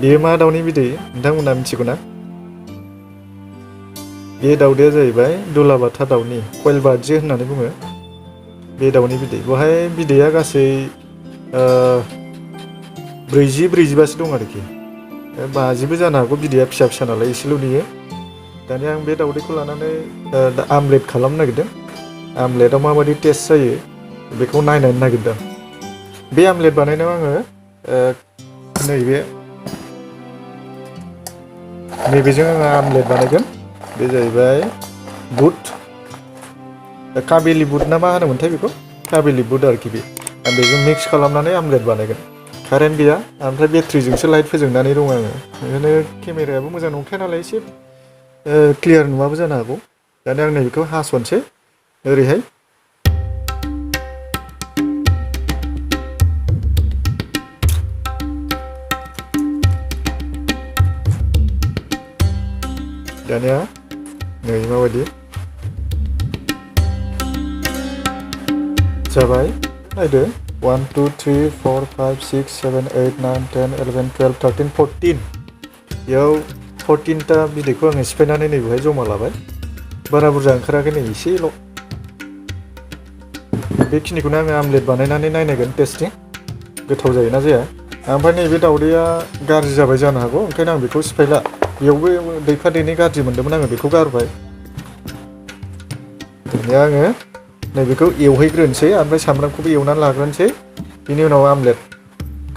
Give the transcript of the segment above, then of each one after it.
बेयो मा दाउनि बिदै नोंथांमोना मिथिगौ ना? बे दाउदैया जाहैबाय दुलाबाथा दाउनि क'इल बार्डजे होननानै बुङो। बे दाउनि बिदै बेवहाय बिदैया गासै 40-45 दं आरोखि 50बो जानो हागौ बिदैया फिसा फिसा नालाय एसेल' नुयो। दानिया आं बे दाउदैखौ लानानै आमलेट खालामनो नागिरदों। आमलेटआव माबायदि टेस्ट जायो बेखौ नायनो नागिरदों। बे आमलेट बानायनायाव आङो नैबेजों आङो आमलेट बानायगोन। बे जाहैबाय बुट काबेलि बुट ना मा होनोमोनथाय बेखौ काबेलि बुट आरोखि बे आं बेजों मिक्स खालामनानै आमलेट बानायगोन। कारेन्ट गैया ओमफ्राय बेटारिजोंसो लाइट फोजोंनानै दं आङो। ओंखायनो केमेरायाबो मोजां नंखाया नालाय एसे क्लियार नुवाबो जानो हागौ। दानिया आं नैबेखौ हास'नोसै ओरैहाय। दानिया नै माबायदि जाबाय नायदो 1 2 3 4 5 6 7 8 9 10 11 12 13 14 बेयाव 14टा बिदैखौ आङो सिफायनानै नैबेहाय जमा लाबाय। बारा बुरजा ओंखाराखै नै एसेल'। बेखिनिखौनो आङो आमलेट बानायनानै नायनायगोन टेस्टिं गोथाव जायोना जाया। ओमफ्राय नैबे दाउदैया गाज्रि जाबाय जानो हागौ ओंखायनो आं बेखौ सिफायला। बेयावबो दैफा दैनै गाज्रि मोन्दोंमोन आङो बेखौ गारबाय। दानिया आङो नैबेखौ एवहैग्रोनोसै ओमफ्राय सामब्रामखौबो एवनानै लाग्रोनोसै बिनि उनाव आमलेट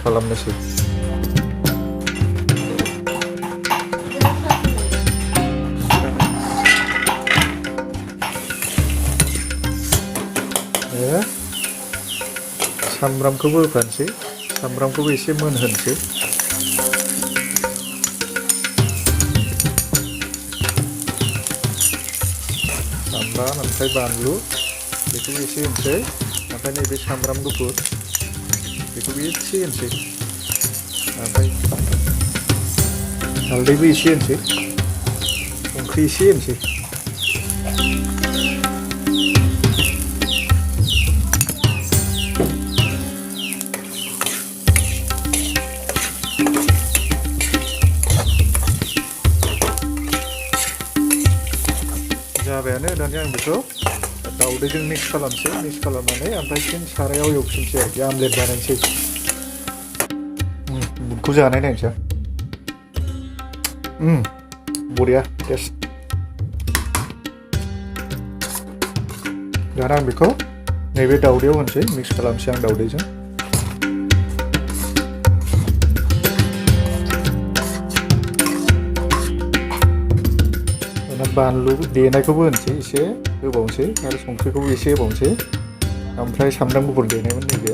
खालामनोसै। सामब्रामखौबो होफानोसै सामब्रामखौबो एसे मोनहोनोसै। सामब्राम ओमफ्राय बानलु बेखौबो एसे होनोसै ओमफ्राय नैबे सामब्राम गुफुर बेखौबो एसे होनोसै ओमफ्राय हालदैबो एसे होनोसै संख्रि एसे होनोसै। जाबायानो दानिया आं बेखौ दाउदैजों मिक्स खालामनानै ओमफ्राय फिन सारायाव एवफिनसै आरोखि आमलेट बानायनोसै। बुटखौ जानाय नायनोसै बरिया टेस्ट। दाना आं बेखौ नैबे दाउदैयाव होनोसै मिक्स खालामसै आं दाउदैजों। बानलु देनायखौबो होनोसै एसे होबावनोसै आरो संख्रिखौबो एसे होबावनोसै ओमफ्राय सामब्राम गुफुर देनायमोन नैबे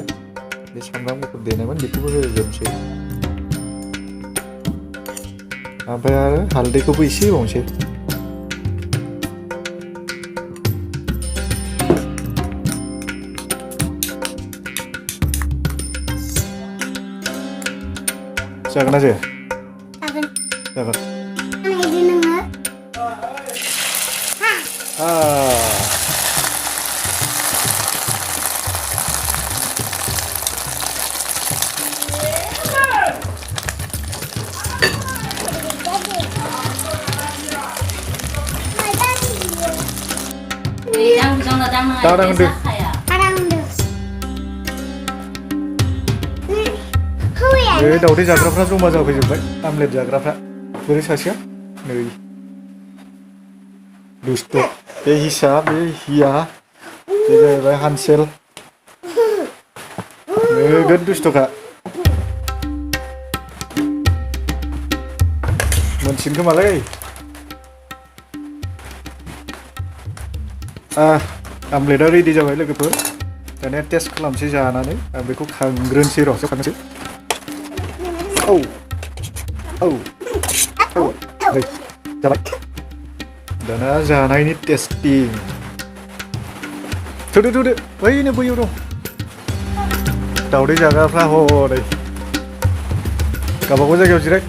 बे सामब्राम गुफुर देनायमोन बेखौबो होजोबनोसै ओमफ्राय आरो हालदैखौबो एसे होबावनोसै। जागोन ना जाया? जागोन। बे दाउदै जाग्राफ्रा जमा जाफैजोब्बाय आमलेट जाग्राफ्रा बोरै सासेया नै दुस्ट' बे हिसा बे हिया बे जाहैबाय हानसेल नोगोद दुस्थ'खा मोनसिगोन खोमालै। आमलेटआ रेडि जाबाय लोगोफोर। दानिया टेस्ट खालामसै जानानै आं बेखौ खांग्रोनोसै र' खांनोसै। औ नै जाबाय दाना जानायनि टेस्टिं थुदो बैनो बैयाव दं दाउदै जाग्राफ्रा हनै गावबागाव जायगायाव जिराय।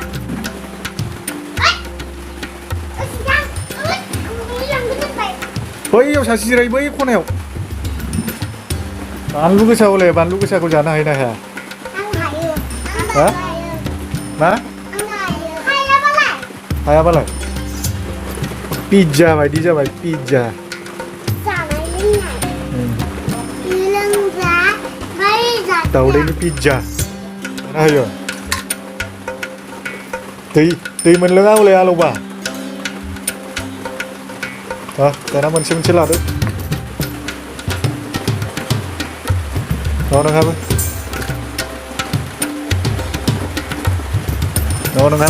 बैयाव सासे जिराय बै खनायाव। बानलु गोसा हले बानलु गोसाखौ जानो हायो ना हाया? हा मा? हायाबालाय पिज्जा बायदि जाबाय पिज्जा दाउदैनि पिज्जा होयो दै मोनलोङा हले आलौबा दाना मोनसे लादो नोंहाबो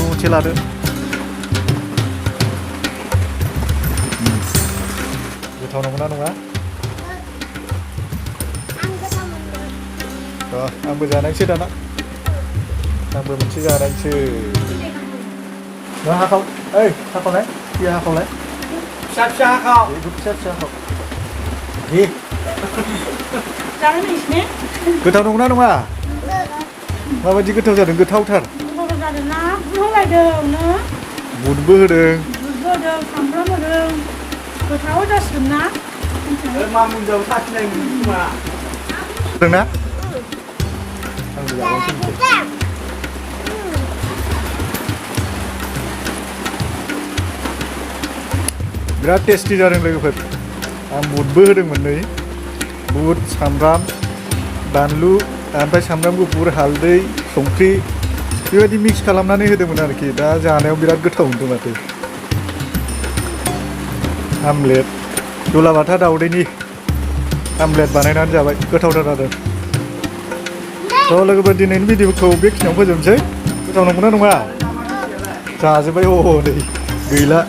मोनसे लादो गोथाव नंगौना नङा आंबो जानायसै दाना आंबो मोनसे जानायसै हाखाव हाखावलाय बियो हाखावलाय फिसा हाखाव फिसा हाखाव गोथाव नंगौना नङा माबायदि गोथाव जादों गोथावथार बुटबो होदों सामब्राम होदों गोथाव जासिगोन ना मामुन्जाव साखिनाय नुदोंना आंबो जानायसै बिराद टेस्टि जादों लोगोफोर आं बुटबो होदोंमोन नै बुट सामब्राम बानलु ओमफ्राय सामब्राम गुफुर हालदै संख्रि बेबायदि मिक्स खालामनानै होदोंमोन आरोखि दा जानायाव बिराद गोथाव मोनदों माथो आमलेट दुलाबाथा दाउदैनि आमलेट बानायनानै जाबाय गोथावथार जादों थ' लोगोफोर दिनैनि भिडिअखौ बेखिनियाव फोजोबनोसै गोथाव नंगौना नङा जाजोब्बाय नै गैला